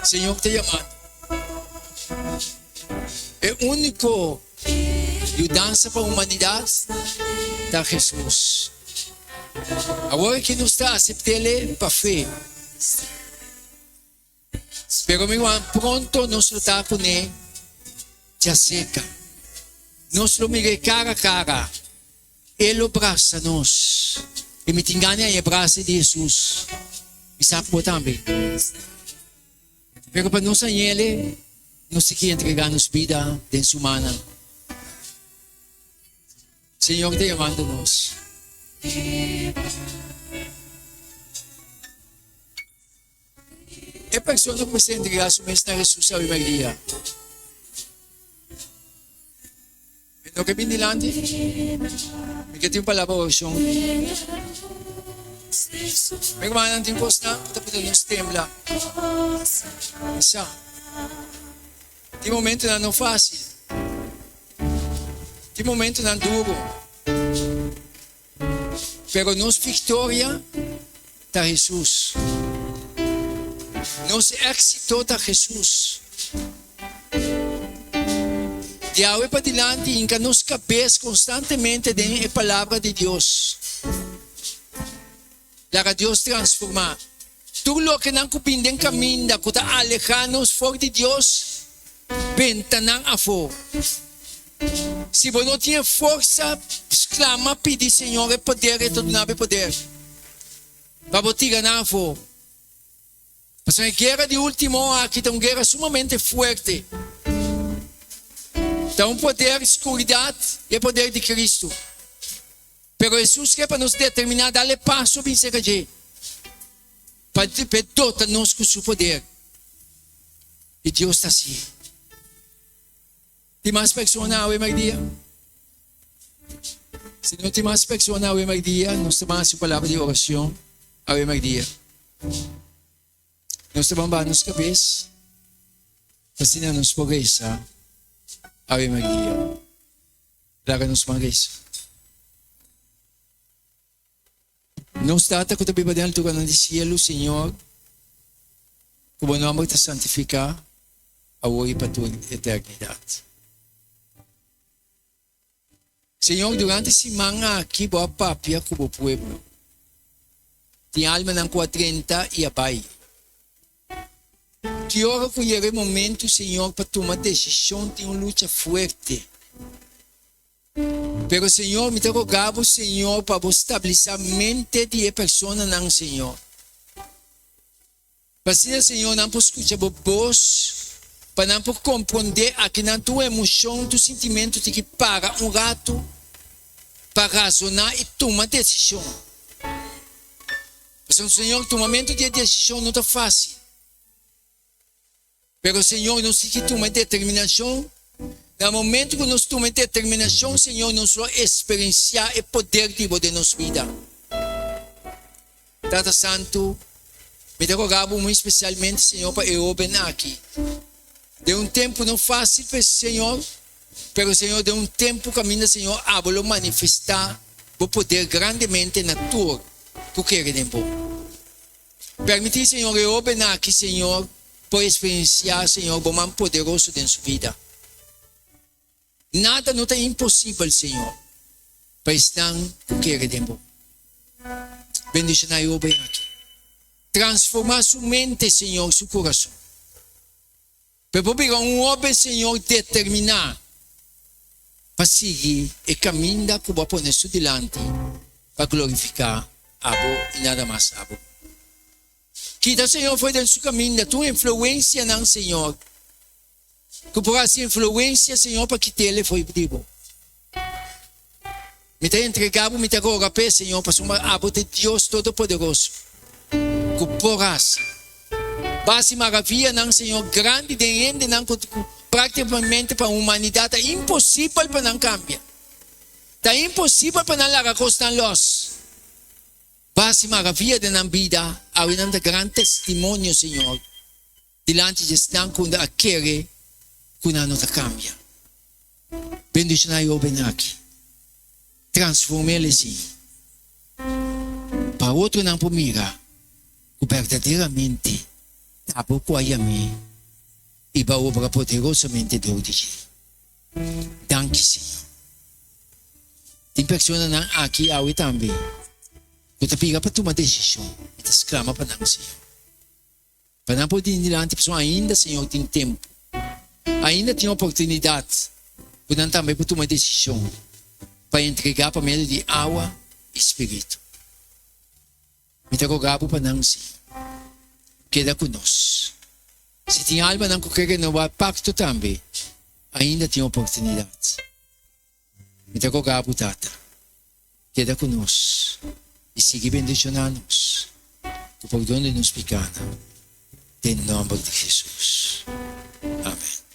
Señor ta yamando. E úniko yudansa pa humanidat ta Hesus. Awor aki nos ta asept'El pa fe. Pero mi ruman, pronto nos lo ta kuné djaserka. Nos lo mir'é kara kara. E lo brasa nos. I mi tin gana di e brasa di Hesus. Mi sa ku bo tambe. Pero pa nos hañ'El, nos tin ki entregá nos bida den Su mannan. Señor ta yamando nos. E persona ku mester entregá su mes na Hesus awe mèrdia. E no ke bin dilanti? Mi ke tin un palabra orashon. Mi hermananan, tin kosnan ku ta pone nos tembla. Mi sa, tin momentunan no fásil. Tin momentunan duru. Pero nos viktoria ta Hesus. Nos éksito ta Hesus. Di awe padilanti hinka nos kabes konstantemente den e Palabra di Dios. Laga Dios transformá tur loke nan ku bin den kaminda ku ta alehá nos for di Dios, benta nan afó. Si bo no tin e forsa, sklama pidi Señor e poder, e ta duna bo e poder pa bo tira nan afó. Pasobra e guera di último aki ta un guera sumamente fuerte. Ta un poder skuridat i e poder di Kristu. Pero Hesus ke pa nos determiná dal e paso bin serka dje, pa e dota nos ku su poder. I Dios ta hasié. Tin mas persona awe merdia? Si no tin mas persona awe merdia, nos ta ban hasi un palabra di oracion awe merdia. Nos ta ban baha nos cabes, asina nos por reza awe merdia. Laga nos ban reza. Nos Tata ku ta biba den alturanan di sielu, Señor, ku bo nomber ta santifiká awor i pa tur eternidat. Señor, durante siman aki bo a papia ku bo pueblo. Tin almanan ku a drenta i a bai. Ki ora ku yega e momentu, Señor, pa tuma desishon tin un lucha fuerte. Pero Señor, mi ta roga bo, Señor, pa bo stabilisa mente di e personanan, Señor. Pa asina, Señor, nan por scucha bo bos, pa nan por comprende akinan tur emocion, tur sintimento tin ki para un rato pa razona y tuma decision. Pasobra, Señor, tumamento di e decision no ta facil. Pero Señor, nos tin ki tuma e determinacion. Na momento cu nos tuma e determinacion, Señor, nos lo experiencia e poder di Bo den nos bida. Tata Santu, mi ta roga Bo muy especialmente, Señor, pa e hoben aki. Den un tempo no facil p'e, Señor, pero, Señor, den un tempo caminda, Señor, Abo lo manifesta Bo poder grandemente na tur cu kere den Bo. Permití, Señor, e hóben aki, Señor, por experienciá, Señor, Bo man poderoso den su bida. Nada no ta imposibel, Señor, pa esnan cu kere den Bo. Bendicioná e hóben aki. Transformá su mente, Señor, su curason. Pa e por bira un hóben, Señor, determiná pa sigui e kaminda ku Bo a pone su dilanti pa glorifiká Abo i nada mas Abo. Kita, Señor, for den su kaminda tur influensianan, Señor, ku por hasi influensia, Señor, pa kit'el for di Bo. Mi ta entregá Bo, mi ta roga p'e, Señor, pasobra Abo ta e Dios Todopoderoso ku por hasi basi maravianan, Señor, grandi den hendenan ku práktikamente pa humanidat ta imposibel pa nan kambia. Ta imposibel pa nan laga kosnan lòs. Basi maravia den nan bida, awe nan ta gran testimonio, Señor, dilanti di esnan ku a kere ku nan no ta kambia. Bendishoná e hóben aki. Transform'é lesi pa otronan por mira ku berdaderamente ta bo ku a yam'é i bo a obra poderosamente dor di dje. Danki, Señor. Tin personanan aki awe tambe ku ta bira pa tuma desishon. Mi ta sklama pa nan, Señor. Pa nan por bini dilanti pasobra ainda Señor tin tempu. Ainda tin oportunidat ku nan tambe por tuma desishon pa entregá pa medio di awa i spiritu. Mi ta roga bo pa nan, Señor, keda ku nos. Si tin almanan ku ke renobá pakto tambe, ainda tin oportunidat. Mi ta roga bo, Tata, keda ku nos i sigui bendishoná nos ku pordon di nos pikanan, den nòmber di Hesus. Amen.